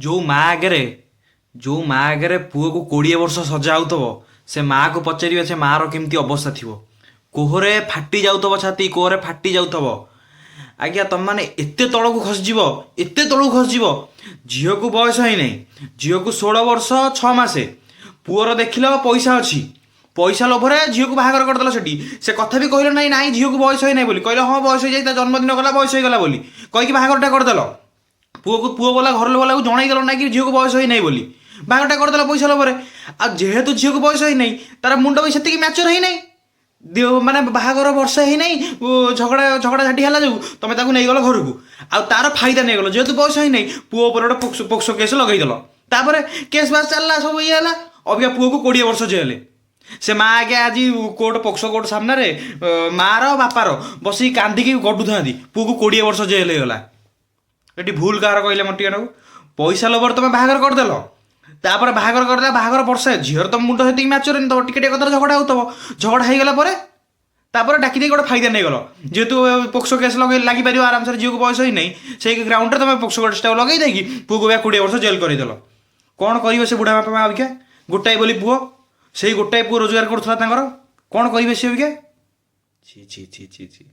ଯେଉଁ ମା ଆଗରେ, ଯେଉଁ ମା ଆଗରେ ପୁଅକୁ 20 ବର୍ଷ ସଜା ହେଉଥିବ, ସେ ମାଆକୁ ପଚାରିବେ, ସେ ମାଆର କେମିତି ଅବସ୍ଥା ଥିବ। କୋହରେ ଫାଟି ଯାଉଥିବ ଛାତି, କୋହରେ ଫାଟି ଯାଉଥିବ। ଆଜ୍ଞା, ତମମାନେ ଏତେ ତଳକୁ ଖସିଯିବ, ଏତେ ତଳକୁ ଖସିଯିବ? ଝିଅକୁ ବୟସ ହେଇନାହିଁ, ଝିଅକୁ 16 ବର୍ଷ 6 ମାସେ। ପୁଅର ଦେଖିଲ ପଇସା ଅଛି, ପଇସା ଲୋଭରେ ଝିଅକୁ ବାହାଘର କରିଦେଲ। ସେଠି ସେ କଥା ବି କହିଲ ନାହିଁ, ନାହିଁ ଝିଅକୁ ବୟସ ହେଇନାହିଁ ବୋଲି। କହିଲ ହଁ ବୟସ ହେଇଯାଇ, ତା ଜନ୍ମଦିନ ଗଲା, ବୟସ ହେଇଗଲା ବୋଲି କହିକି ବାହାଘରଟା କରିଦେଲ ପୁଅକୁ। ପୁଅ ବୋଲା ଘର ଲୋକଲାକୁ ଜଣେଇଦେଲ ନାହିଁ କି ଝିଅକୁ ବୟସ ହେଇନାହିଁ ବୋଲି। ବାହାଘରଟା କରିଦେଲ ପଇସା ଲୋଭରେ। ଆଉ ଯେହେତୁ ଝିଅକୁ ବୟସ ହେଇନାହିଁ, ତାର ମୁଣ୍ଡ ବି ସେତିକି ମ୍ୟାଚୁର ହେଇନାହିଁ। ମାନେ ବାହାଘର ବର୍ଷେ ହେଇନାହିଁ, ଝଗଡ଼ା ଝାଟି ହେଲା ଯୋଗୁଁ ତମେ ତାକୁ ନେଇଗଲ ଘରକୁ ଆଉ ତାର ଫାଇଦା ନେଇଗଲ। ଯେହେତୁ ବୟସ ହେଇନାହିଁ, ପୁଅ ଉପରେ ଗୋଟେ ପୋକ୍ସୋ କେସ୍ ଲଗେଇଦେଲ। ତାପରେ କେସ୍ ବାସ୍ ଚାଲିଲା, ସବୁ ଇଏ ହେଲା। ଅବିକା ପୁଅକୁ 20 ବର୍ଷ ଜେଲ୍। ସେ ମା ଆଜ୍ଞା ଆଜି କୋର୍ଟ, ପୋକ୍ସୋ କୋର୍ଟ ସାମ୍ନାରେ ମାର ବାପାର ବସିକି କାନ୍ଦିକି ଗଡୁଥାନ୍ତି, ପୁଅକୁ 20 ବର୍ଷ ଜେଲ୍ ହେଇଗଲା। ଏଠି ଭୁଲ କାହାର କହିଲେ ମୋତେ ଟିକେ ନାକୁ? ପଇସା ଲୋଭରେ ତମେ ବାହାଘର କରିଦେଲ। ତାପରେ ବାହାଘର କରିଦେଲା, ବାହାଘର ବର୍ଷେ, ଝିଅର ତ ମୁଣ୍ଡ ସେତିକି ମ୍ୟାଚୁର ହେଇନି, ତମ ଟିକେ ଟିକେ କଥାରେ ଝଗଡ଼ା ହେଉଥିବ। ଝଗଡ଼ା ହେଇଗଲା ପରେ ତାପରେ ଡାକି ଦେଇକି ଗୋଟେ ଫାଇଦା ନେଇଗଲ। ଯେହେତୁ ପୋକ୍ସୋ କେସ୍ ଲଗେଇ ଲାଗିପାରିବ ଆରାମସରେ, ଝିଅକୁ ବୟସ ହେଇନାହିଁ, ସେଇ ଗ୍ରାଉଣ୍ଡରେ ତମେ ପୋକ୍ସୋ କେସ୍ଟାକୁ ଲଗେଇ ଦେଇକି ପୁଅକୁ ବା 20 ବର୍ଷ ଜେଲ୍ କରିଦେଲ। କ'ଣ କରିବେ ସେ ବୁଢ଼ା ବାପା ମା ଅବିକା? ଗୋଟାଏ ବୋଲି ପୁଅ, ସେଇ ଗୋଟାଏ ପୁଅ ରୋଜଗାର କରୁଥିଲା ତାଙ୍କର। କ'ଣ କରିବେ ସେ ଅବିକା? ଛି ଛି ଛି ଛି ଛି।